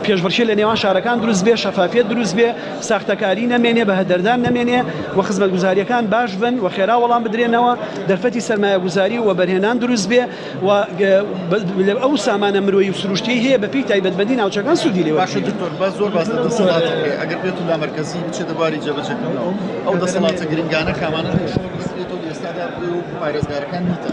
پێشبڕکێ لە نێوان شارەکان دروست بێ، شەفافیەت دروست بێ، ساختەکاری نەمێنێ، بەهەدەردان نەمێنێ و خزمەتگوزارییەکان باش بن و خێرا وەڵام بدرێنەوە، دەرفەتی سەرمایەگوزاری و وەبەرهێنان دروست بێ و ئەو سامانە مرۆیی و سروشتیەی هەیە بەپێی تایبەتمەندی ناوچەکان سوودی لێ باشە وەربگیرێت. دکتۆر باس زۆر باس لە دەسەڵات دەکرێت ئەگەر بێت و لامەرکەزی بچێتە بواری جێبەجێکردنەوە ئەو دەسەڵاتە گرنگانە کامانەن کە شۆڕ بکرێتەوە لە ئێستادا بۆ پارێزگارەکان نیتە؟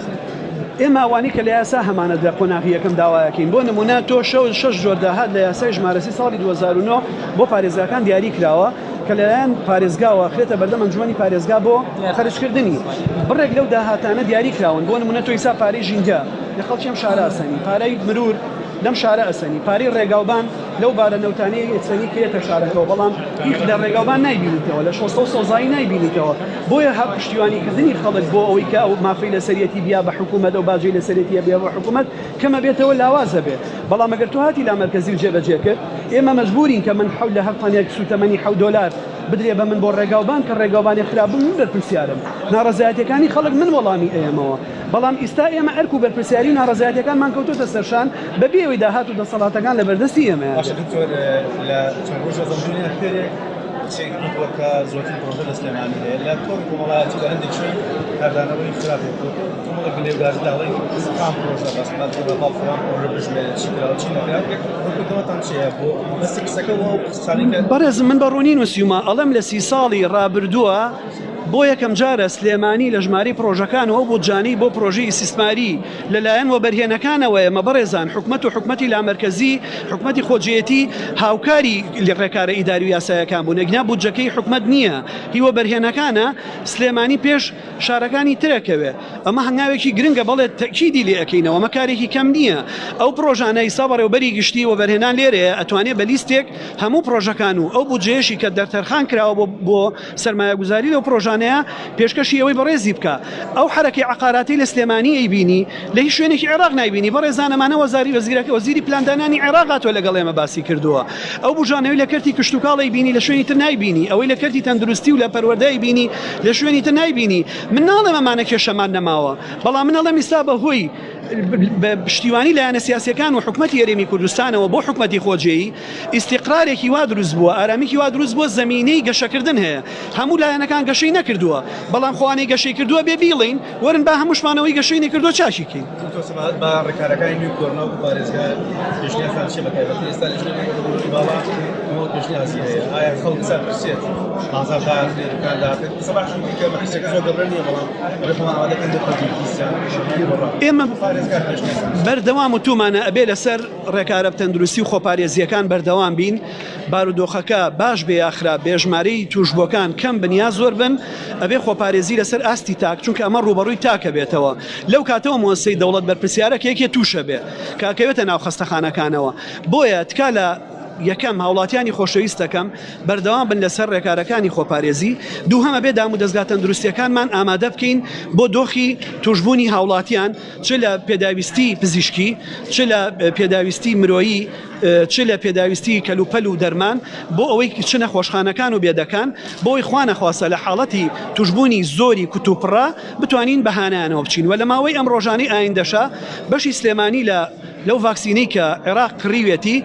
ئێمە ئەوانەی کە لە یاسا هەمانە لە قۆناغی یەکەم داوایەکەین بۆ نمونە تۆ شەو شەش جۆر داهات لە یاسای ژمارە سێ ساڵی 2009 بۆ پارێزگاکان دیاری کراوە کە لەلایەن پارێزگاوە خرێتە بەردەم ئەنجومەنی پارێزگا بۆ خەرجکردنی بڕێک لەو داهاتانە دیاری کراون بۆ نمونە تۆ ئیسا پارەی ژینگە لە خەڵکی ئەم شارە ئەسەنی پارەی مرور لەم شارە ئەسەنی پارەی ڕێگاوبان لەو بارە نەوتانەی ئەسەنی کە یەتە شارەکەوە بەڵام هیچ لە ڕێگاوبان نایبینیتەوە لە شۆستە و سەوزایی نایبینیتەوە بۆیە هە پشتیوانی کردنی خەڵک بۆ ئەوەی کە ئەو مافەی لەسەریەتی بیا بە حکوومەت ئەو باجەی لەسەرێتی بیا بە حکوومەت کەمە بێتەوە لاوازە بێ بەڵام ئەگەر تۆ هاتی لامەرکەزی و جێبەجێ کرد ئێمە مەجبورین کە من حەو لە هەر تەنێک سوتەمەنی حەو دۆلار بدرێ بە من بۆ ڕێگاوبان کە ڕێگاوبانێ خراپ بوو من بەرپرسیارم ناڕەزایەتیەکانی خەڵک من وەڵامی ئەیەمەوە بەڵام ئیستا ئێمە ئەرک و بەرپرسیاری و ناڕەزایەتیەکانمان کەوتۆتە سەرشان بەبێ ئەوەی داهات و دەسەڵاتەکان لە بەردەستی ئێمەیان باشە بێت. دکتۆر لە چەند ڕۆژە زەمزوونی ئەکتەرێک قسەی کردووە کە زۆرترین پڕۆژە لە سلێمانی هەیە لە تۆڕی کۆمەڵایەتی لە هەندێک شوێن کاردانەوەی خراپی کردووە کۆمەڵێک گلەیی و گازندە ئەڵێن کام پڕۆژە بەس بەس بە فڵان پڕۆژە بژمێرێت چی کراوە چی نەکرا ڕوونکردنەوەتان چییە بۆ مەبەستی قسەکە و ئەو قسانەی کە بەڕێزم من بە ڕوونی نووسیومە ئەڵێم لە سی ساڵی ڕابردووە بۆ یەکەمجارە سلێمانی لە ژمارەی پڕۆژەکان و ئەو بودجانەی بۆ پڕۆژەی ئیستیسماری لەلایەن وەبەرهێنەکانەوە ئێمە بەڕێزان حکومەت و حکومەتی لامەرکەزی حکومەتی خۆجێیەتی هاوکاری ڕێکارە ئیداری و یاسایەکان بوون ئەگینا بودجەکەی حکومەت نییە هی وەبەرهێنەکانە سلێمانی پێش شارەکانی ترەکەوێ ئەمە هەنگاوێکی گرنگە بەڵێ تەکیدی لێ ئەکەینەوە ئەمە کارێکی کەم نییە ئەو پڕۆژانە ئیستا بەڕێوبەری گشتی وەبەرهێنان لێرەیە ئەتوانێ بە لیستێک هەموو پڕۆژەکان و ئەو بودجەیەشی کە دەرتەرخان کراوە بۆ بۆ سەرمایەگوزاری لەو پڕۆژانەیە پێشکەشی ئەوەی بەڕێزی بکا. ئەو حەرەکەی عەقاراتەی لە سلێمانی ئەیبینی لە هیچ شوێنێکی عێراق نایبینی. بەڕێزان ئەمانە وەزاری وەزیرەکە وەزیری پلاندانانی عێراق هاتووە لەگەڵ ئێمە باسی کردووە. ئەو بوژانەوەی لە کەرتی کشتوکاڵ ئەیبینی لە شوێنی تر نایبینی. ئەوەی لە کەرتی تەندروستی و لە پەروەردە ئەیبینی لە شوێنی تر نایبینی. من ناڵێم ئەمانە کێشەمان نەماوە. بەڵام من ئەڵێم ئیستا بە هۆی بە پشتیوانی لایەنە سیاسیەکان و حکومەتی هەرێمی کوردستانەوە بۆ حکومەتی خۆجێیی ئیستیقرارێکی وا دروست بووە، ئارامیکی وا دروست بووە، زەمینەی گەشەکردن هەیە. هەموو لایەنەکان گەشەی نەکردووە، بەڵام خۆ ئەوانەی گەشەی کردووە بێ بیڵێین، وەرن با هەمووشمان ئەوەی گەشەی نەکردووە چاکی کەین. دکتۆر سەباحەت بە ڕێکارەکانی نوێی کۆرۆنا وەکو پارێزگار پێشنیازتان چییە بەتایبەتی ئێستا لیژنەی پەروەردەی باڵا کۆمەڵێک پێشنیازی هەیە ئایا خەڵک ئێستا پرسێت بازاڕ داخرێت دوکان داخرێت سەباح چونکی کە مەترسیەکە زۆر گەورە نییە بەڵام ئەبێ خۆمان ئامادە بکەین بۆ کۆڤید دیسان ئێمە پارێزگار پێشنیازتان چییە؟ بەردەوام وتوومانە ئەبێ لەسەر ڕێکارە تەندروستی و خۆپارێزییەکان بەردەوام بین، بارودۆخەکە باش بێ یا خراپ بێ، ژمارەی تووشبووەکان کەم بن یا زۆر بن، ئەبێ خۆپارێزی لەسەر ئاستی تاک، چونکە ئەمە ڕووبەڕووی تاکە بێتەوە، لەو کاتەوە موەسسەی دەوڵەت بەرپرسیارە کە یەکێ تووشە بێ، کە ئەکەوێتە ناو خەستەخانەکانەوە، بۆیە تکا لە یەکەم هاوڵاتیانی خۆشەویست دەکەم بەردەوام بن لەسەر ڕێکارەکانی خۆپارێزی، دووهەم ئەبێ دامودەزگا تەندروستییەکانمان ئامادە بکەین بۆ دۆخی تووشبوونی هاوڵاتیان، چ لە پێداویستی پزیشکی، چ لە پێداویستی مرۆیی، چ لە پێداویستی کەلوپەل و دەرمان، بۆ ئەوەی چ نەخۆشخانەکان و بێدەکان، بۆ ئەوەی خوانەخواستە لە حاڵەتی توشبوونی زۆری کوتوپڕا بتوانین بە هانایانەوە بچین و لە ماوەی ئەم ڕۆژانەی ئایندەشا بەشی سلێمانی لە لەو ڤاکسینەی کە عێراق کڕیوێتی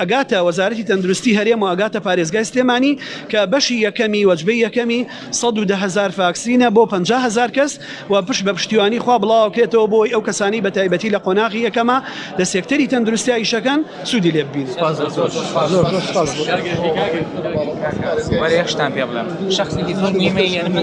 ئەگاتە وەزارەتی تەندروستی هەرێم و ئەگاتە پارێزگای سلێمانی کە بەشی یەکەمی وەجبەی یەکەمی 110 هەزار ڤاکسینە بۆ 50 هەزار کەس و پشت بە پشتیوانی خوا بڵاوکرێتەوە بۆ ئەوەی ئەو کەسانەی بە تایبەتی لە قۆناغی یەکەما لە سێکتەری تەندروستیا ئیشەکەن سوودی لێ ببینن. سپاس زۆر زۆر زۆر سپاس بۆ. وەرە یەک شتان پێ بڵێم شەخسێکی زۆر مهمە یعنی من.